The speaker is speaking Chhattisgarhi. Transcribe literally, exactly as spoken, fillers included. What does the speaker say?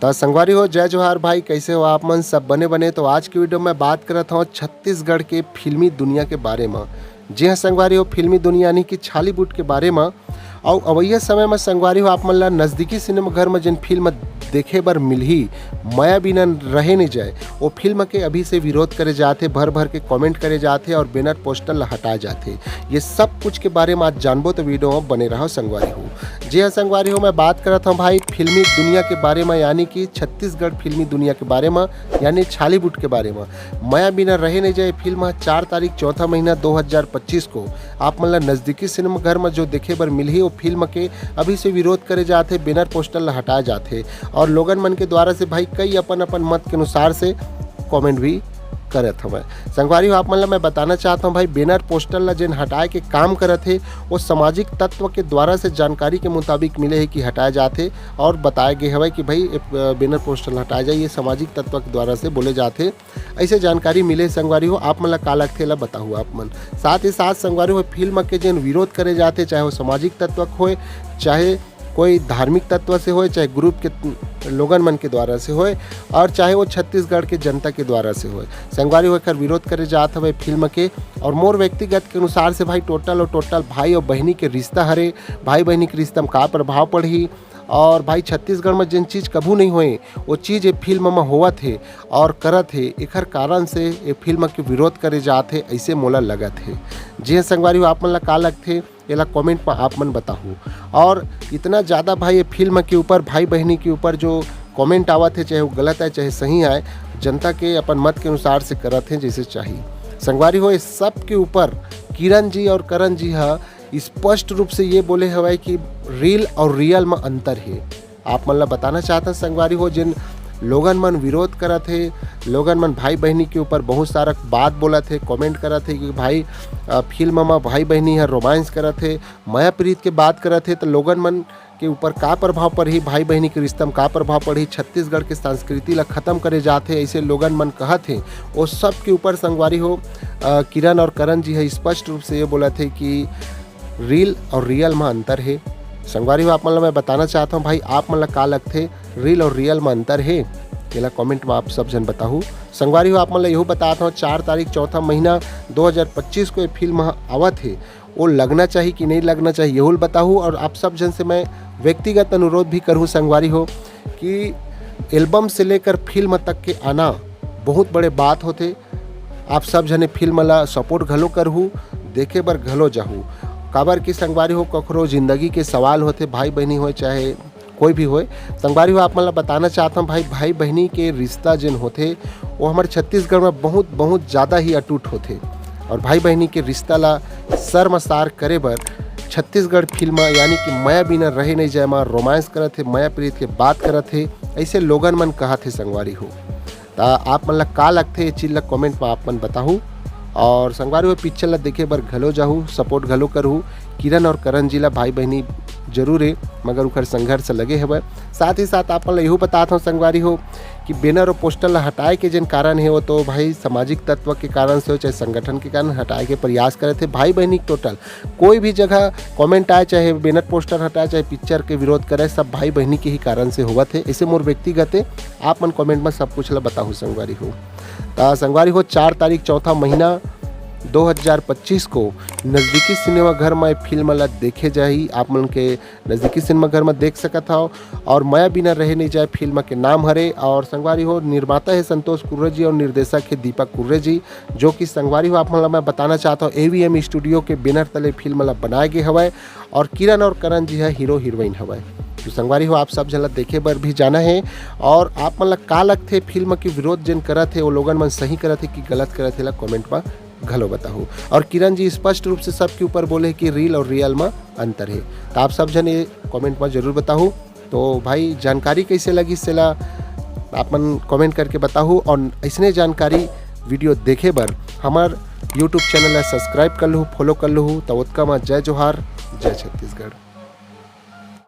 त संगवारी हो, जय जोहार भाई, कैसे हो आप मन? सब बने बने। तो आज के वीडियो में बात करत हौं छत्तीसगढ़ के फिल्मी दुनिया के बारे में। जी हाँ संगवारी हो, फिल्मी दुनिया यानी कि छालीवुड के बारे में। अउ अवइया समय में संगवारी हो, आप मन ला नजदीकी सिनेमा घर में जेन फिल्म देखे बर मिलही, मया बिना रहे नहीं जाए, वो फिल्म के अभी से विरोध करे जात हे, भर भर के कमेंट करे जात हे और बैनर पोस्टर ला हटाए जात हे। ये सब कुछ के बारे में आज जानबो, तो वीडियो में बने रहो संगवारी हो। जी हाँ संगवारी हो, मैं बात करत हौं भाई फिल्मी दुनिया के बारे में, यानी कि छत्तीसगढ़ फिल्मी दुनिया के बारे में, यानी छालीवुड के बारे में। मया बिना रहे नहीं जाए फिल्म ह चार तारीख चौथा महीना दो हज़ार पच्चीस को आप मन ला नजदीकी सिनेमा घर में जो देखे बर मिलही, वो फिल्म के अभी से विरोध करे जात हे, बैनर पोस्टर ला हटाए जात हे और लोगन मन के द्वारा से भाई कई अपन अपन मत के अनुसार से कमेंट भी करत हवय। संगवारी हो, आप मन ला मैं बताना चाहत हौं भाई, बैनर पोस्टर ला जेन हटाए के काम करत हे, वो सामाजिक तत्व के द्वारा से जानकारी के मुताबिक मिले हे कि हटाए जात हे और बताए गे हवय कि भाई ए, बैनर पोस्टर ला हटाए जाए, ये सामाजिक तत्व के द्वारा से बोले जात हे। ऐसे जानकारी मिले संगवारी हो, आप मन ला का लगथे, ला बताहू आप मन। साथ ही साथ संगवारी हो, फिल्म के जेन विरोध करे जात हे, चाहे वो सामाजिक तत्व के होय, चाहे कोई धार्मिक तत्व से होय, चाहे ग्रुप के लोगन मन के द्वारा से होय, और चाहे वो छत्तीसगढ़ के जनता के द्वारा से होय, संगवारी हो, एकर विरोध करे जात हवे फिल्म के। और मोर व्यक्तिगत के अनुसार से भाई, टोटल और टोटल भाई और बहिनी के रिश्ता हरे, भाई बहिनी के रिश्ता में का प्रभाव पड़ही, और भाई छत्तीसगढ़ में जेन चीज कभू नहीं होए, वो चीज ये फिल्म में होवत हे और करत हे, एखर कारण से ये फिल्म के विरोध करे जात हे, ऐसे मोला लगत हे। जी हाँ संगवारी हो, आप मन ला का लगथे, एला कमेंट में आप मन बताहू। और इतना ज़्यादा भाई ये फिल्म के ऊपर, भाई बहिनी के ऊपर जो कमेंट आवत हे, चाहे वो गलत आए चाहे सही आए, जनता के अपन मत के अनुसार से करत हे जैसे चाही। संगवारी हो, ये सब के ऊपर किरण जी और करण जी हा स्पष्ट रूप से ये बोले हवय कि रील और रियल में अंतर हे। आप मन ला बताना चाहत हन संगवारी हो, जिन लोगन मन विरोध करत हे, लोगन मन भाई बहिनी के ऊपर बहुत सारा बात बोलत हे, कमेंट करत हे कि भाई, अ, फिल्म म भाई बहिनी ह रोमांस करत हे, मया प्रीत के बात करत हे, त लोगन मन के ऊपर का प्रभाव पड़ही, भाई बहिनी के रिश्ता म का प्रभाव पड़ही, छत्तीसगढ़ के संस्कृति ला खत्म करे जात हे, ऐसे लोगन मन कहत हे। ओ सब के ऊपर संगवारी हो, अ, किरण और करण जी ह स्पष्ट रूप से ये बोलत हे कि रील और रियल म अंतर हे। संगवारी हो, आप मन ला मैं बताना चाहत हौं भाई, आप मन ला का लगथे, रील और रियल म अंतर हे? एला कमेंट म आप सब झन बताहू। संगवारी हो, आप मन ला यहू बतात हौं, चार तारीख चौथा महीना दो हज़ार पच्चीस को ये फिल्म ह आवत हे, वो लगना चाही कि नहीं लगना चाही, यहू ल बताहू। और आप सब झन से मैं व्यक्तिगत अनुरोध भी करहूँ संगवारी हो कि एल्बम से लेकर फिल्म तक के आना बहुत बड़े बात होथे। आप सब झने फिल्म ला सपोर्ट घलो करहू, देखे बर घलो जाहू, काबर कि संगवारी हो, कखरो जिंदगी के सवाल होथे, भाई बहिनी होय चाहे कोई भी होय। संगवारी हो, आप मन ला बताना चाहत हौं भाई, भाई बहिनी के रिश्ता जेन होथे, वो हमर छत्तीसगढ़ में बहुत, बहुत ज़्यादा ही अटूट होथे। और भाई बहिनी के रिश्ता ला शर्मसार करे बर छत्तीसगढ़ फिल्म यानी कि मया बिना रहे नहीं जाए मा रोमांस करत हे, मया प्रीत के बात करत हे, ऐसे लोगन मन कहत हे संगवारी हो। त आप मन ला का लगथे ये चीज ला कमेंट में आप मन बताहू। और संगवारी हो, पिक्चर ला देखे बर घलो जाहू, सपोर्ट घलो करहू। किरण और करण जी ला भाई बहिनी जरूर हे, मगर उखर संघर्ष लगे हवय। साथ ही साथ आप मन ला यहू बतात हौं संगवारी हो कि बैनर और पोस्टर ला हटाए के जेन कारण हे, वो तो भाई सामाजिक तत्व के कारण से हो, चाहे संगठन के कारण हटाए के प्रयास करत हे। भाई बहिनी टोटल कोई भी जगह कमेंट आए, चाहे बैनर पोस्टर हटाए, चाहे पिक्चर के विरोध करे, सब भाई बहिनी के ही कारण से होवत हे। ऐसे मोर व्यक्तिगत हे, आप मन कमेंट में सब कुछ ला बताहू संगवारी हो। त संगवारी हो, चार तारीख चौथा महीना दो हज़ार पच्चीस को नजदीकी सिनेमा घर में फिल्म ला देखे जाही। आप मन के नजदीकी सिनेमा घर में देख सकत हव। और मया बिना रहे नहीं जाए फिल्म के नाम हरे। और संगवारी हो, निर्माता हे संतोष कुर्रे जी और निर्देशक हे दीपक कुर्रे जी, जो कि संगवारी हो, आप मन ला मैं बताना चाहत हौं, एवीएम स्टूडियो के बैनर तले फिल्म ला बनाए गे हवय। और किरण और करण जी ह हीरो हीरोइन हवय। तो संगवारी हो, आप सब झन ला देखे बर भी जाना हे। और आप मन ला का लगथे, फिल्म के विरोध जेन करत हे, वो लोगन मन सही करत हे कि गलत करत हे, ला कमेंट में घलो बताहू। और किरण जी स्पष्ट रूप से सबके ऊपर बोले कि रील और रियल में अंतर हे। तो आप सब झन ये कमेंट में जरूर बताहू। तो भाई, जानकारी कैसे लगिस, सेला आप मन कमेंट करके बताहू। और ऐसने जानकारी वीडियो देखे बर हमर YouTube चैनल ला सब्सक्राइब कर लहू, फॉलो कर लहू। तो ओतका में जय जोहार, जय छत्तीसगढ़।